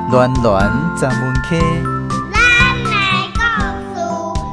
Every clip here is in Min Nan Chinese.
暖暖十文溪。咱的故事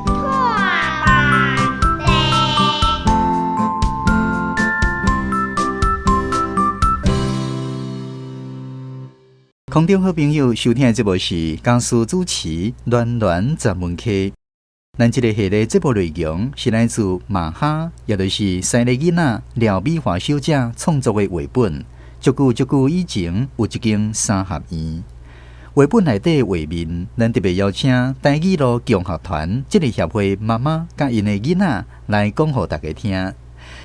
拖慢地。空中好朋友收聽的節目是江蘇主持暖暖十文溪。咱這個系列節目內容是來自馬哈，也就是西麗囡仔廖美華小姐創作的繪本。足久足久以前，有一間三合院。繪本內底畫面，咱特別邀請台語路共學團這个協會媽媽佮𪜶的囡仔來講予大家聽。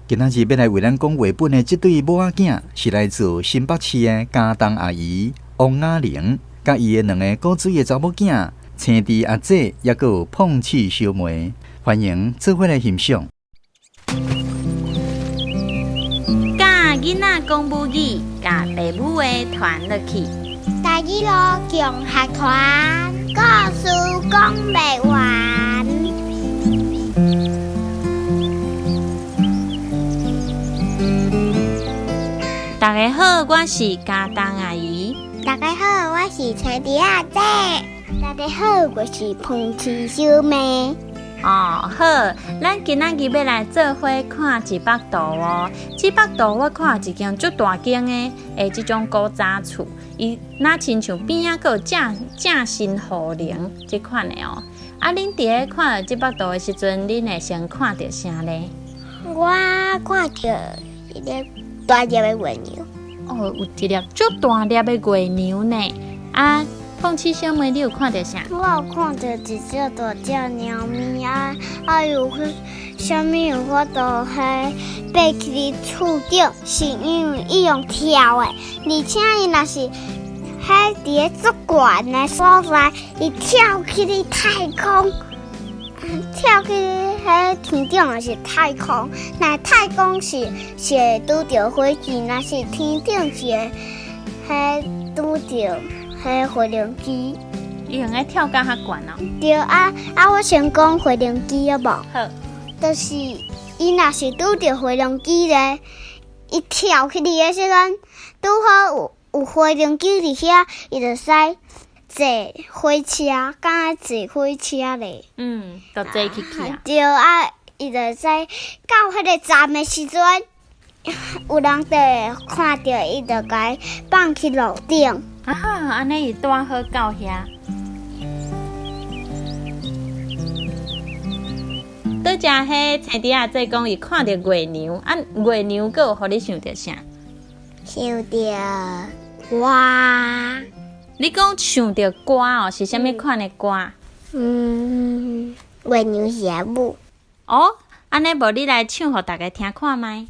今仔日欲來為咱講繪本的這對母仔囝，是來自新北市的嘉東阿姨王雅玲，佮伊的兩个古錐的查某囝青弟阿姐，猶閣有碰氣小妹，歡迎做伙來欣賞。教囡仔講母語，共爸母的傳落去。台語路共學團，故事講袂完。大家好，我是嘉東阿姨。大家好，我是青弟阿姐。大家好，我是碰氣小妹。哦，好，咱今仔日欲來做伙看一幅圖哦。這幅圖我看一間足大間的，的這種古早厝，伊若親像邊仔閣有正正新雨林這款的哦。啊，恁佇咧看著這幅圖的時陣，恁會先看著啥咧？我看著一个大粒的月娘。哦，有一粒足大粒的月娘呢。啊，鳳七小妹，你有看著啥？我有看著一隻大隻貓咪啊，啊有彼啥物有法度彼爬去佇厝頂，是因為伊用跳的，而且伊若是彼佇咧足懸的所在，伊跳去佇太空，跳去彼天頂的是太空，若太空是是會拄著火箭，若是天頂是會彼拄著。彼飛龍機，伊用愛跳甲較懸哦。對啊啊！我先講飛龍機好無？好。就是伊若是拄著飛龍機咧，伊跳起去的時陣，拄好有有飛龍機佇遐，伊就使坐火車，敢若坐火車咧。嗯，就坐起去啊。對啊，伊就使到彼个站的時陣，有人就會看著伊，就共伊放去路頂。啊，按呢伊拄好到遐。拄才彼青弟仔姐講，伊看著月娘，啊，月娘閣有予你想著啥？想著歌。你講想著歌哦，是啥物款的歌？嗯，月娘是阿母。哦，按呢無你來唱予大家聽看覓？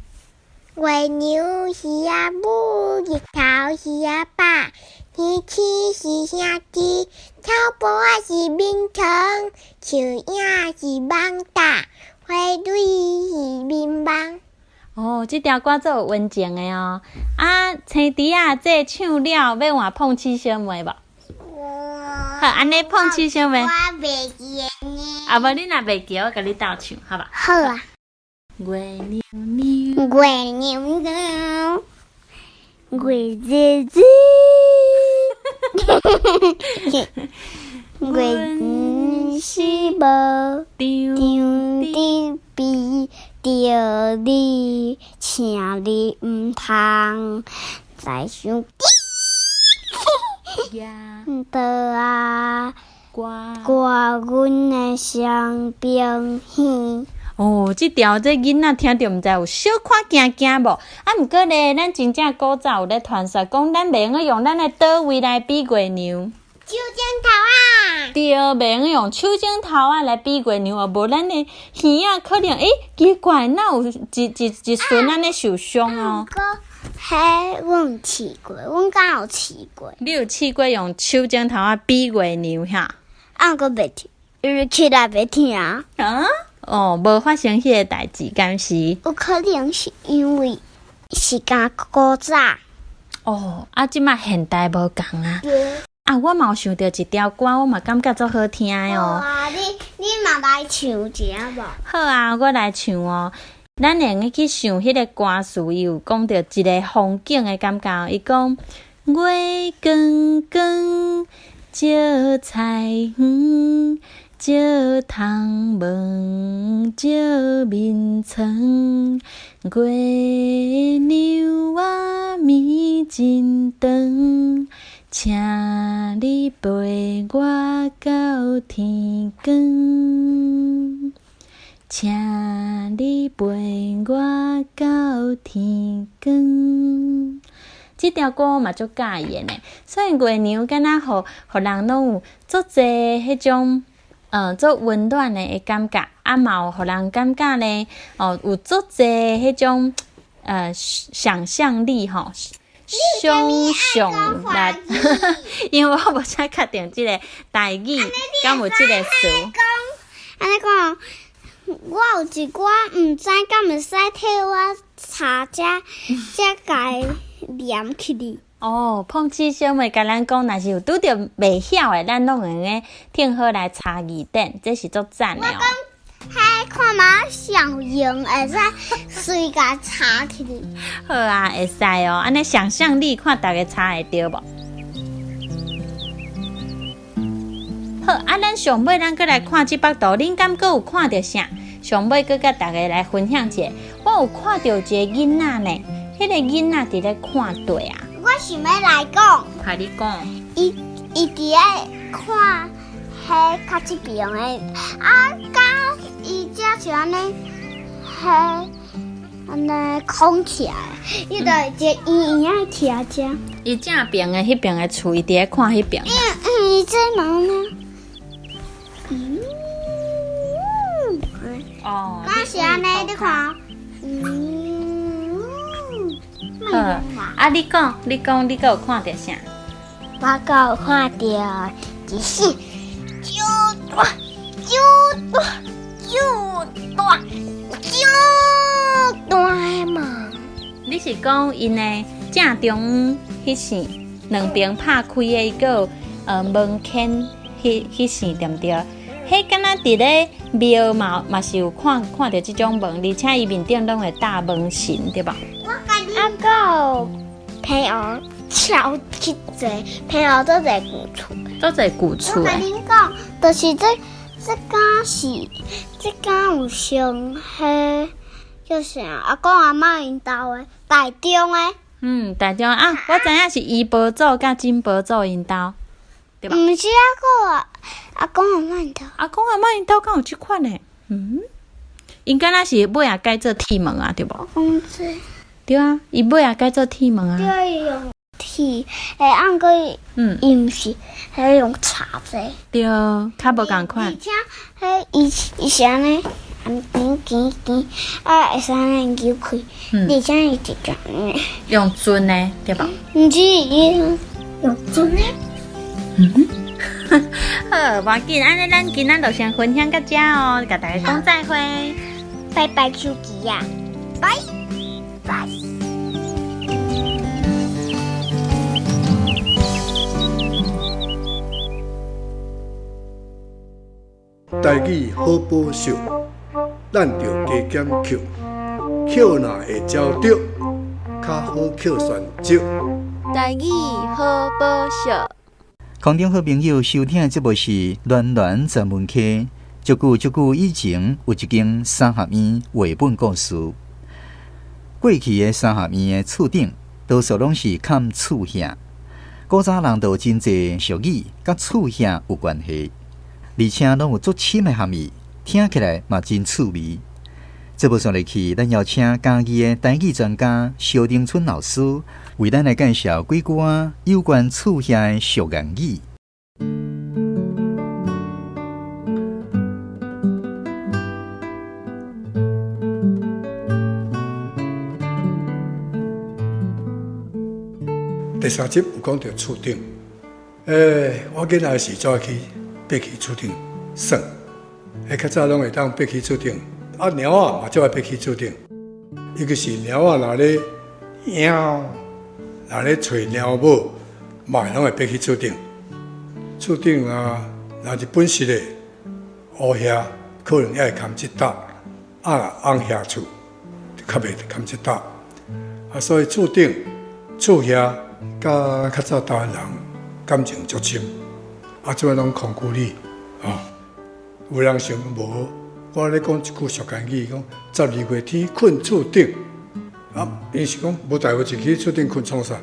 月娘是阿母，日頭是阿爸，天星是兄弟，草埔仔是眠床，樹影是蠓罩，花蕊是眠夢。哦，這條歌足有溫情的哦。啊，青弟仔這唱了，欲換碰氣小妹無？好，按呢碰氣小妹。我袂記得呢。啊，無你若袂記，我共你鬥唱，好無？好啊。月娘娘，月娘娘，月子子，阮是無張得比著你，請你毋通再想倒啊，掛阮的雙爿耳。哦，這條這囡仔聽著毋知有小可驚驚無？啊，毋過咧，咱真正古早有咧傳說講，咱袂用該用咱的佗位來比月娘。手指頭仔。對，袂用該用手指頭仔來比月娘哦，無咱的耳仔可能，欸，奇怪，哪有一一一瞬按呢受傷哦。啊，毋過，彼阮有試過，阮敢有試過。你有試過用手指頭仔比月娘哈？啊，毋過袂疼，因為起來袂疼。啊？哦，無發生彼个代誌，敢是？有可能是因為時間古早。哦，啊，這擺現代無仝啊。對。啊，我嘛有想著一條歌，我嘛感覺足好聽的哦。好啊，你你嘛來唱一下無？好啊，我來唱哦。咱會用該去想彼个歌詞，伊有講著一个風景的感覺。伊講。月光光，照菜園，照窗門，照眠床。月娘仔暝真長，請你陪我到天光。請你陪我到天光。這條歌我嘛足佮意的呢。雖然月娘敢若予予人攏有足濟彼種，足溫暖的感覺，啊嘛有予人感覺呢，哦，有足濟彼種，想象力吼，想象力。因為我無太確定這个台語敢有這个詞。按呢講，我有一寡毋知敢會使替我查遮遮共連起來。哦，碰七小妹共咱講，若是有拄著袂曉的，咱攏會用聽好來查字典，這是足讚的哦。我講，彼看覓上用，會使隨共查起來。好啊，會使哦。按呢想象力，看逐家查會著無？好，啊，咱上尾咱閣來看這幅圖，恁敢閣有看著啥？上尾閣佮逐家來分享一下，我有看著一个囡仔呢，彼个囡仔佇咧看綴啊。我想欲來講。哈，你講。伊伊佇咧看，彼較這邊的，啊，敢伊遮是按呢，彼按呢空起來，伊就一個圓圓仔徛遮。伊正爿的彼爿的厝，伊佇咧看彼爿。嗯嗯，伊這嘛按呢。嗯。哦。敢是按呢？你看。嗯。好，啊！你講，你講，你閣有看著啥？我閣有看著一扇足大、足大、足大、足大的門。你是講𪜶的正中央彼扇兩邊拍開的，伊閣有門牽彼彼扇對毋對？彼敢若佇咧廟嘛嘛是有看看著這種門，而且伊面頂攏會罩門神對無？啊，閣有朋友超級濟，朋友足濟舊厝，足濟舊厝。我共恁講，就是這這間是這間有像彼叫啥？阿公阿嬤𪜶兜的台中的。嗯，台中啊，我知影是伊伯祖佮金伯祖𪜶兜，對吧？毋是阿公阿公阿嬤𪜶兜。阿公阿嬤𪜶兜敢有這款的？嗯，𪜶敢若是尾仔改做鐵門啊，對無？講這。對啊，伊尾仔改做鐵門啊。對，用鐵，欸，按過，伊毋是，彼用柴的。對，較無仝款。而且，彼伊伊是按呢，按呢捲捲捲，啊，會使按呢扭開。而且伊直接按呢。用鑽的，對無？毋是，伊用鑽的。嗯。好，無要緊，按呢，咱今仔就先分享到遮哦，共大家講再會。拜拜，手機啊，拜拜。台語好寶惜，咱著加減抾，抾若會招著，較好抾旋石。台語好寶惜。空中好朋友收聽的節目是《暖暖十分溪》，足久足久以前有一間三合院繪本故事。過去的三合院的厝頂，多數攏是崁厝瓦。古早人就有真濟俗語，佮厝瓦有關係，而且攏有足深的含義，聽起來嘛真趣味。節目紲落去，咱邀請嘉義的台語專家蕭丁春老師，為咱來介紹幾句仔有關厝瓦的俗諺語。第三集有講著厝頂，欸，我囡仔時就愛去爬去厝頂耍，欸，較早攏會當爬去厝頂，啊，貓仔嘛足愛爬去厝頂，尤其是貓仔若咧喵，若咧揣貓母，嘛會攏會爬去厝頂。厝頂啊，若日本式的烏瓦，可能也會崁這搭，啊，若紅瓦厝就較袂崁這搭。啊，所以厝頂厝瓦佮較早台灣人感情足深，啊，這擺攏空距離，吼。有人想無，我咧講一句俗言語，講十二月天睏厝頂，啊，𪜶是講無代無誌去厝頂睏創啥？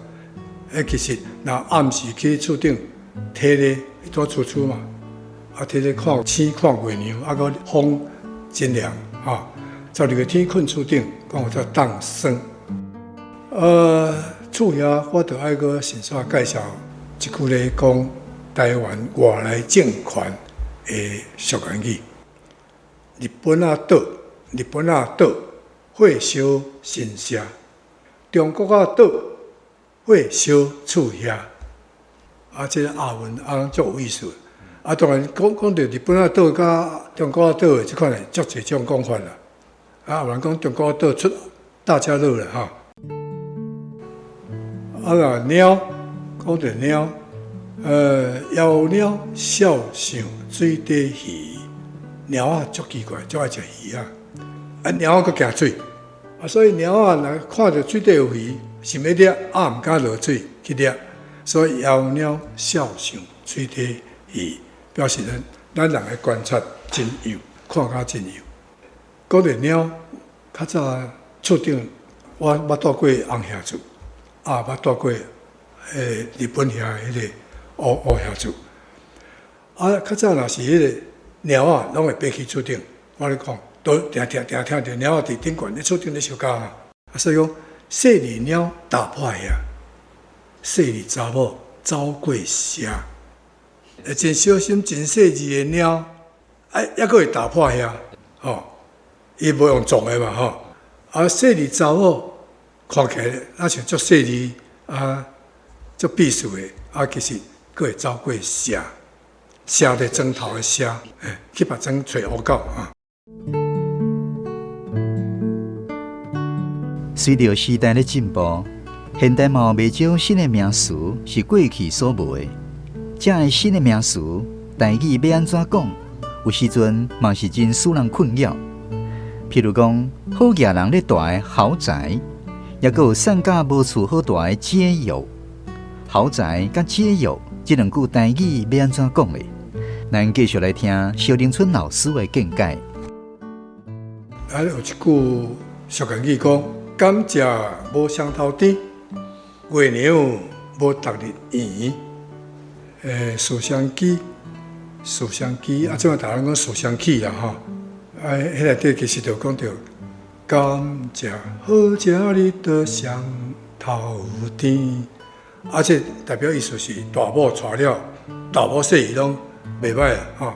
欸，其實若暗時去厝頂佇咧佇厝厝嘛，啊，佇咧看星看月亮，啊，閣風真涼，吼。十二月天睏厝頂，講叫做凍霜。厝遐我著愛閣順紲介紹一句咧講台灣外來政權的俗言語。日本仔島，日本仔島，火燒神社；中國仔島，火燒厝遐。啊，這個押韻啊，足有意思。啊，當然講講著日本仔島佮中國仔島的這款的足濟種講法啦。啊，有人講中國仔島出大家樂啦，吼。啊，若貓，講著貓，窈貓笑上水底魚，貓仔足奇怪，足愛食魚仔。啊，貓仔閣驚水，啊，所以貓仔若看著水底有魚，想欲掠，啊，毋敢落水去掠。所以窈貓笑上水底魚，表示咱咱人的觀察真幼，看甲真幼。講著貓，較早厝頂，我捌住過翁兄厝，啊，捌住過日本兄彼個烏烏兄厝。啊，較早若是彼個貓仔，攏會爬去厝頂。我咧講，都定定定聽著貓仔佇頂懸咧厝頂咧相共啊。所以講，細膩貓踏破瓦，細膩查某走過社。真小心、真細膩的貓，啊，抑閣會踏破瓦，吼。伊無用撞的嘛，吼。啊，細膩查某看起來若像足細膩啊，足鄙視的，啊，其實閣會走過社，社佇磚頭的社，欸，去別莊揣烏狗啊。隨著時代的進步，現代嘛有袂少新的名詞是過去所無的。這个新的名詞，台語欲按怎講？有時陣嘛是真使人困擾。譬如講，好額人咧住的豪宅，抑閣有散甲無厝好住的街友。豪宅佮街友這兩句台語欲按怎講咧？咱繼續來聽蕭玲春老師的見解。啊，有一句俗言語講：甘蔗無雙頭甜，月娘無逐日圓。欸，相機，相機，啊，這擺逐人講相機啦，吼。啊，彼內底其實就講著甘蔗好食，你著雙頭甜。啊，這代表意思是大某娶了，大某細兒攏袂歹啊，吼。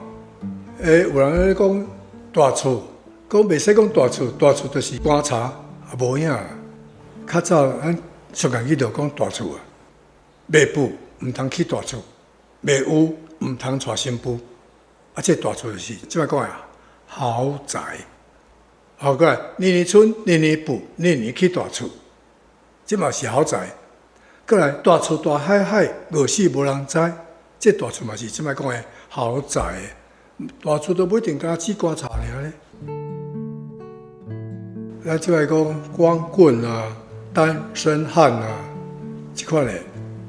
欸，有人咧講大厝，講袂使講大厝，大厝就是棺柴，啊無影。較早咱俗言語就講大厝啊，袂富毋通起大厝，袂有毋通娶新婦。啊，這大厝就是這擺講的豪宅。好，過來，年年春，年年富，年年起大厝，這嘛是豪宅。過來，大厝大海海，餓死無人知，這大厝嘛是這擺講的豪宅。大厝都不一定敢起棺材爾咧。咱這擺講光棍啊、單身漢啊，這款的，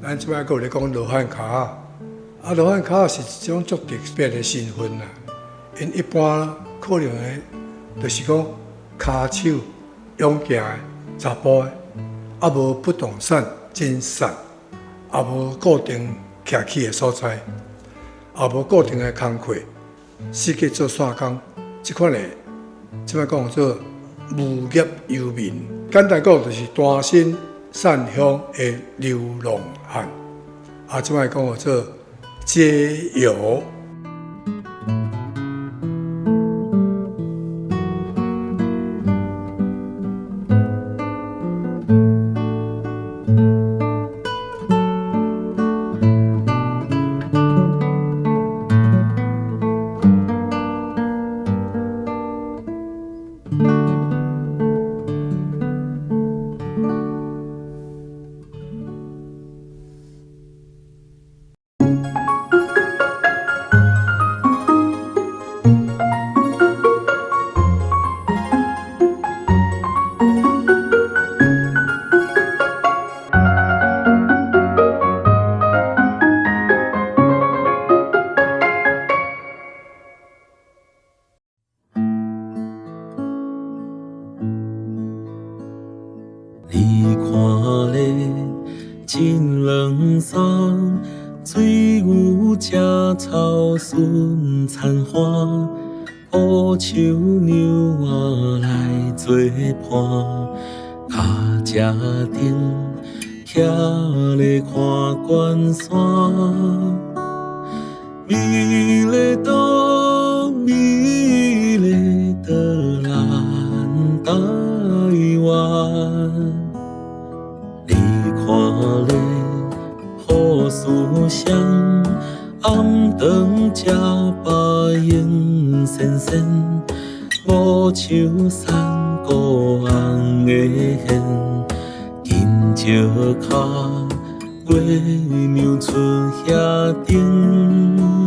咱這擺閣有咧講羅漢跤仔。啊，羅漢跤仔是一種足特別的身份啊。𪜶一般可能的，就是講跤手勇行的查埔的，啊無不動產真散，啊無固定徛起的所在，啊無固定的工課，四界做散工，這款的，這擺講做無業遊民。簡單講就是單身散鄉的流浪漢。啊，這擺講做街友。一兩三，水牛食草順田花，烏樹娘仔來做伴，跤車頂徛咧看關山，美麗島，美麗的咱台灣。你看咧，好思想，暗頓食飽閒仙仙，無樹山谷紅的現，緊石跤，月娘出遐頂。